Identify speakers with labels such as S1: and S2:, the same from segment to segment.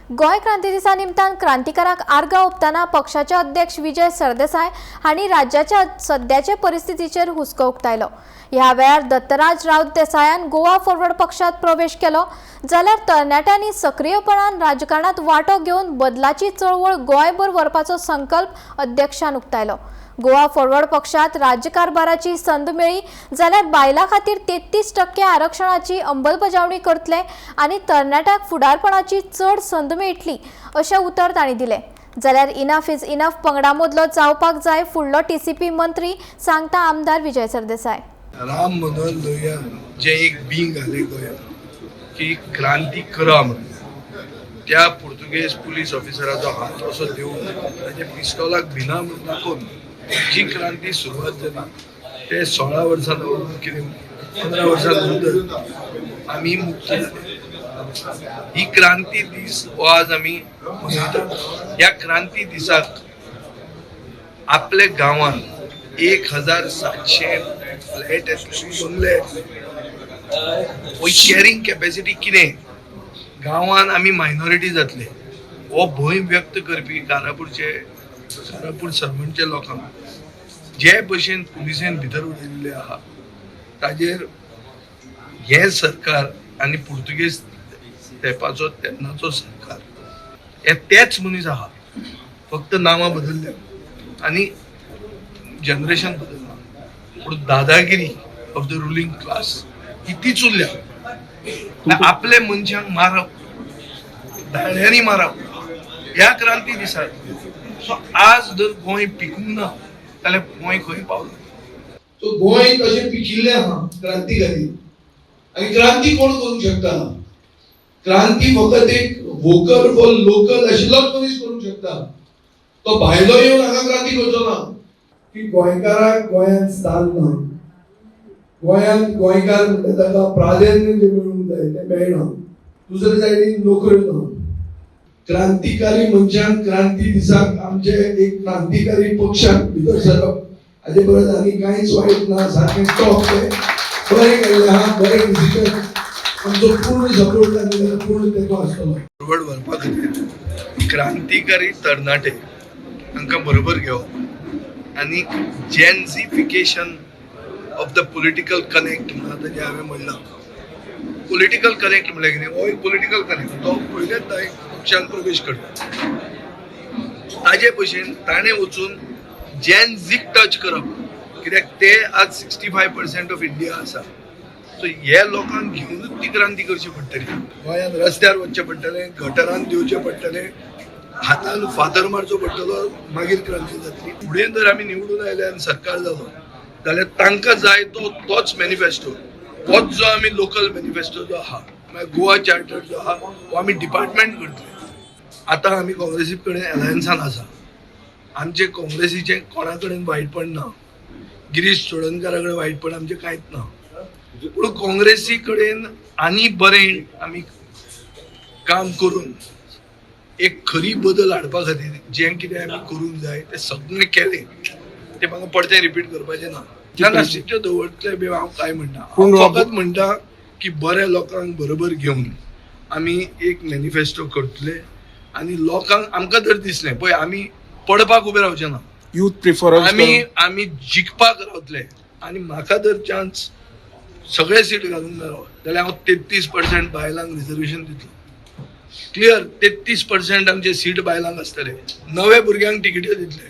S1: गोंय क्रांती दिसा निमतान क्रांतिकारांक आर्गां ओंपतना पक्षाचे अध्यक्ष विजय सरदेसाय हांणी राज्याच्या सद्याचे परिस्थितीचेर हुस्को उक्तायलो. ह्या वेळार दत्तराज राऊत देसायान गोवा फॉरवर्ड पक्षात प्रवेश केलो, जाल्यार तरणाट्यांनी सक्रियपणान राजकारणात वांटो घेवन बदलाची चळवळ गोंयभर व्हरपाचो संकल्प अध्यक्षान उक्तायलो. गोवा फॉरवर्ड पक्षात राज्यकारभाराची संद मेळ्ळी जाल्यार बायलां खातीर 33% आरक्षणाची अंमलबजावणी करतले आनी तरणाट्यांक फुडारपणाची चड संद मेळटली अशें उतर तांणी दिलें. जाल्यार इनफ is enough पंगडा मदलो जावपाक जाय फुडलो टीसीपी मंत्री, सांगता आमदार विजय सरदेसाय.
S2: राम मनोहर लोहिया जे एक बीं घाले गोंयांत की क्रांती करा म्हणून, त्या पुर्तुगेज पुलीस ऑफिसराचो हात असो दिवन ताच्या पिस्तोलाक भिना म्हणून दाखोवन जी क्रांती सुरवात जाली, ते 16 वर्सां कितें 15 वर्सां नंतर आमी मुक्त जाले. ही क्रांती दीस हो आज आमी मनयतात. ह्या क्रांती दिसाक आपल्या गांवांत 1700 फ्लॅट येतले, बंगले येतले. कॅरिंग कॅपॅसिटी कितें, गांवांत आमी मायनॉरिटी जातले हो भंय व्यक्त करपी कारापूरचे, कारापूर सरवणचे लोकांक जे भशेन पुलिसेन भितर उडयल्ले आहा, ताजेर हें सरकार आनी पुर्तुगेज तेंपाचो तेन्नाचो सरकार हे तेच मनीस आहा, फक्त नांवां बदलल्या आनी जनरेशन बदलना, पूण दादागिरी ऑफ the ruling class ही तीच उरल्या. आपले मनशांक मारप, दांड्यांनी मारप ह्या क्रांती दिसात. सो आज जर गोंय पिकूंक ना जाल्यार गोंय खंय पावलो?
S3: सो गोंय तशें पिकिल्लें आहा क्रांती खातीर. आनी क्रांती कोण करूंक शकता? क्रांती फकत एक वोकल फॉर लोकल आशिल्लोच मनीस करूंक शकता. तो भायलो येवन हांगा क्रांती करचो ना.
S2: की गोंयकाराक गोंयांत स्थान ना, गोंयांत गोंयकार म्हणटा ताका प्राधान्य जें मेळूंक जाय तें मेळना, दुसरे सायडीन नोकऱ्यो ना. क्रांतिकारी मनशान क्रांती दिसाक आमचे एक क्रांतिकारी पक्षाक भितर सरप हाजे परस आनी कांयच वायट ना. सारकें टॉप तें बरें केल्लें आहा, बरें डिसिजन. आमचो पूर्ण सपोर्ट आनी पूर्ण तेंको आसतलो. फॉरवर्ड व्हरपा खातीर क्रांतिकारी तरणाटे हांकां बरोबर घेवप आनी Gen-Zification of the political connect म्हणून आतां जें हांवें म्हणलां, पॉलिटिकल कनेक्ट म्हणल्यार कितें? हो एक पॉलिटिकल कनेक्ट. तो पयलेच एक पक्षान प्रवेश करता, ताजे भशेन ताणें वचून जेनझीक टच करप, कित्याक ते आज 65% ऑफ इंडिया आसा. सो हे लोकांक घेवनूच ती क्रांती करची पडटली. गोंयांत रस्त्यार वचचें पडटलें, गटरान देंवचें पडटलें, हातान फातर मारचो पडटलो, मागीर क्रांती जातली. फुडें जर आमी निवडून आयले आनी सरकार जालो जाल्यार तांकां जाय तो तोच मॅनिफेस्टो, तोच जो आमी लोकल मॅनिफेस्टो जो आहा, मागीर गोवा चार्टर जो आहा, हो आमी डिपार्टमेंट करतले. आतां आमी काँग्रेसी कडेन अलायन्सान आसा. आमचे काँग्रेसीचें कोणा कडेन वायटपण ना, गिरीश चोडणकारा कडेन वायटपण आमचें कांयच ना, पूण काँग्रेसी कडेन आनी बरें आमी काम करून एक खरी बदल हाडपा खातीर जें कितें आमी करूंक जाय तें सगळें केलें. तें म्हाका परतें रिपीट करपाचें ना. ना ना, सिट्यो दवरतले बी हांव कांय म्हणना.
S4: पूण
S2: हांव फकत म्हणटा की बऱ्या लोकांक बरोबर घेवन आमी एक मॅनिफेस्टो करतले आनी लोकांक आमकां जर दिसलें पळय, आमी पडपाक उबे रावचे ना.
S4: Youth preference.
S2: आमी जिखपाक रावतले. आनी म्हाका जर चान्स सगळे सीट घालूंक मेळ्ळो जाल्यार हांव 33% बायलांक रिजर्वेशन दितलो. क्लियर, 33% आमचे सीट बायलांक आसतले. नवे भुरग्यांक तिकेट्यो दितले,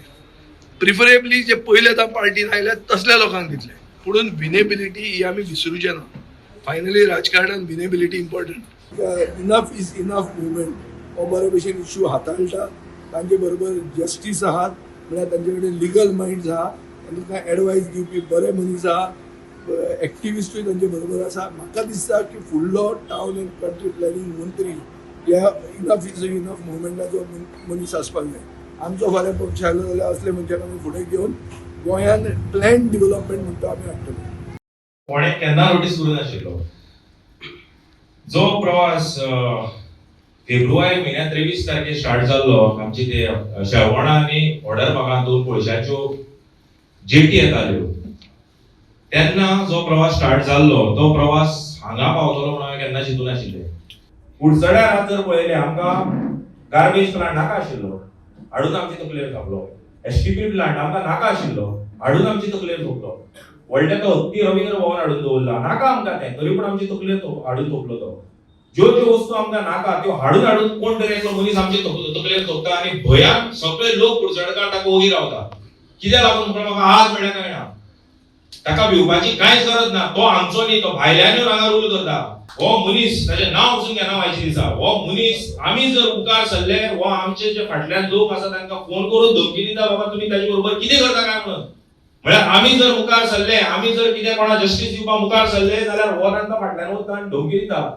S2: प्रिफरेबली जे पयले आतां पार्टीन आयल्यात तसल्या लोकांक दितले. पुणून विनेबिलिटी ही आमी विसरूचे ना. फायनली राजकारणान winnability important. Enough is enough movement हो बरे भशेन इश्यू हाताळटा. तांचे बरोबर जस्टीस आहात, म्हळ्यार तांचे कडेन लिगल मायंड्स आहा, तांकां एडवायस दिवपी बरे मनीस आहा, एक्टिविस्टूय तांचे बरोबर आसा. म्हाका दिसता की फुडलो टावन अँड कंट्री प्लॅनिंग मंत्री ह्या इनफ is enough मुवमेंटाचो मनीस आसपाक जाय. आमचो फाल्यां पक्ष आयलो जाल्यार असले मनशाक आमी फुडें घेवन गोंयान प्लॅन डिव्हलपमेंट म्हणटा आमी हाडटले.
S5: कोणें केन्ना नोटीस करूं नाशिल्लो जो प्रवास फेब्रुवारी म्हयन्या 23 तारखेर स्टार्ट जाल्लो. आमची ते शेवणा आनी ऑर्डर भागांत दोन पयशाच्यो जेटी येताल्यो, तेन्ना जो प्रवास स्टार्ट जाल्लो तो प्रवास हांगा पावतलो म्हणून हांवें केन्ना चिंतूं नाशिल्लें. कुडचड्यार आज जर पळयलें, आमकां गार्बेज प्लांट नाका आशिल्लो, हाडून आमचे तकलेर थापलो. एसटीपी प्लांट आमकां नाका आशिल्लो, हाडून आमचे तकलेर थोपलो. व्हडले तो हत्ती रवींद्र भवन हाडून दवरला, नाका आमकां तें, तरी पूण आमचे तकलेर हाडून थोपलो तो. ज्यो ज्यो वस्तू आमकां नाका त्यो हाडून हाडून कोण तरी एकलो मनीस आमचे तकलेर थोपता आनी भंयान सगळे लोक कुडचडकार ताका ओगी रावता. कित्याक लागून म्हणून म्हाका आज म्हळ्यार कळना. ताका भिवपाची कांयच गरज ना. तो आमचो न्ही, तो भायल्यान येवन हांगा रूल करता. हो मनीस, ताचें नांव वचून घेना वायचे दिसा, हो मनीस आमी जर मुखार सरले, हो आमचे जे फाटल्यान लोक आसा तांकां फोन करून धमकी दिता, बाबा तुमी ताजे बरोबर कितें करता काय म्हणून. म्हळ्यार आमी जर मुखार सरले, आमी जर कितें कोणा जस्टीस दिवपाक मुखार सरले जाल्यार हो तांकां फाटल्यान वता आनी धमकी दिता.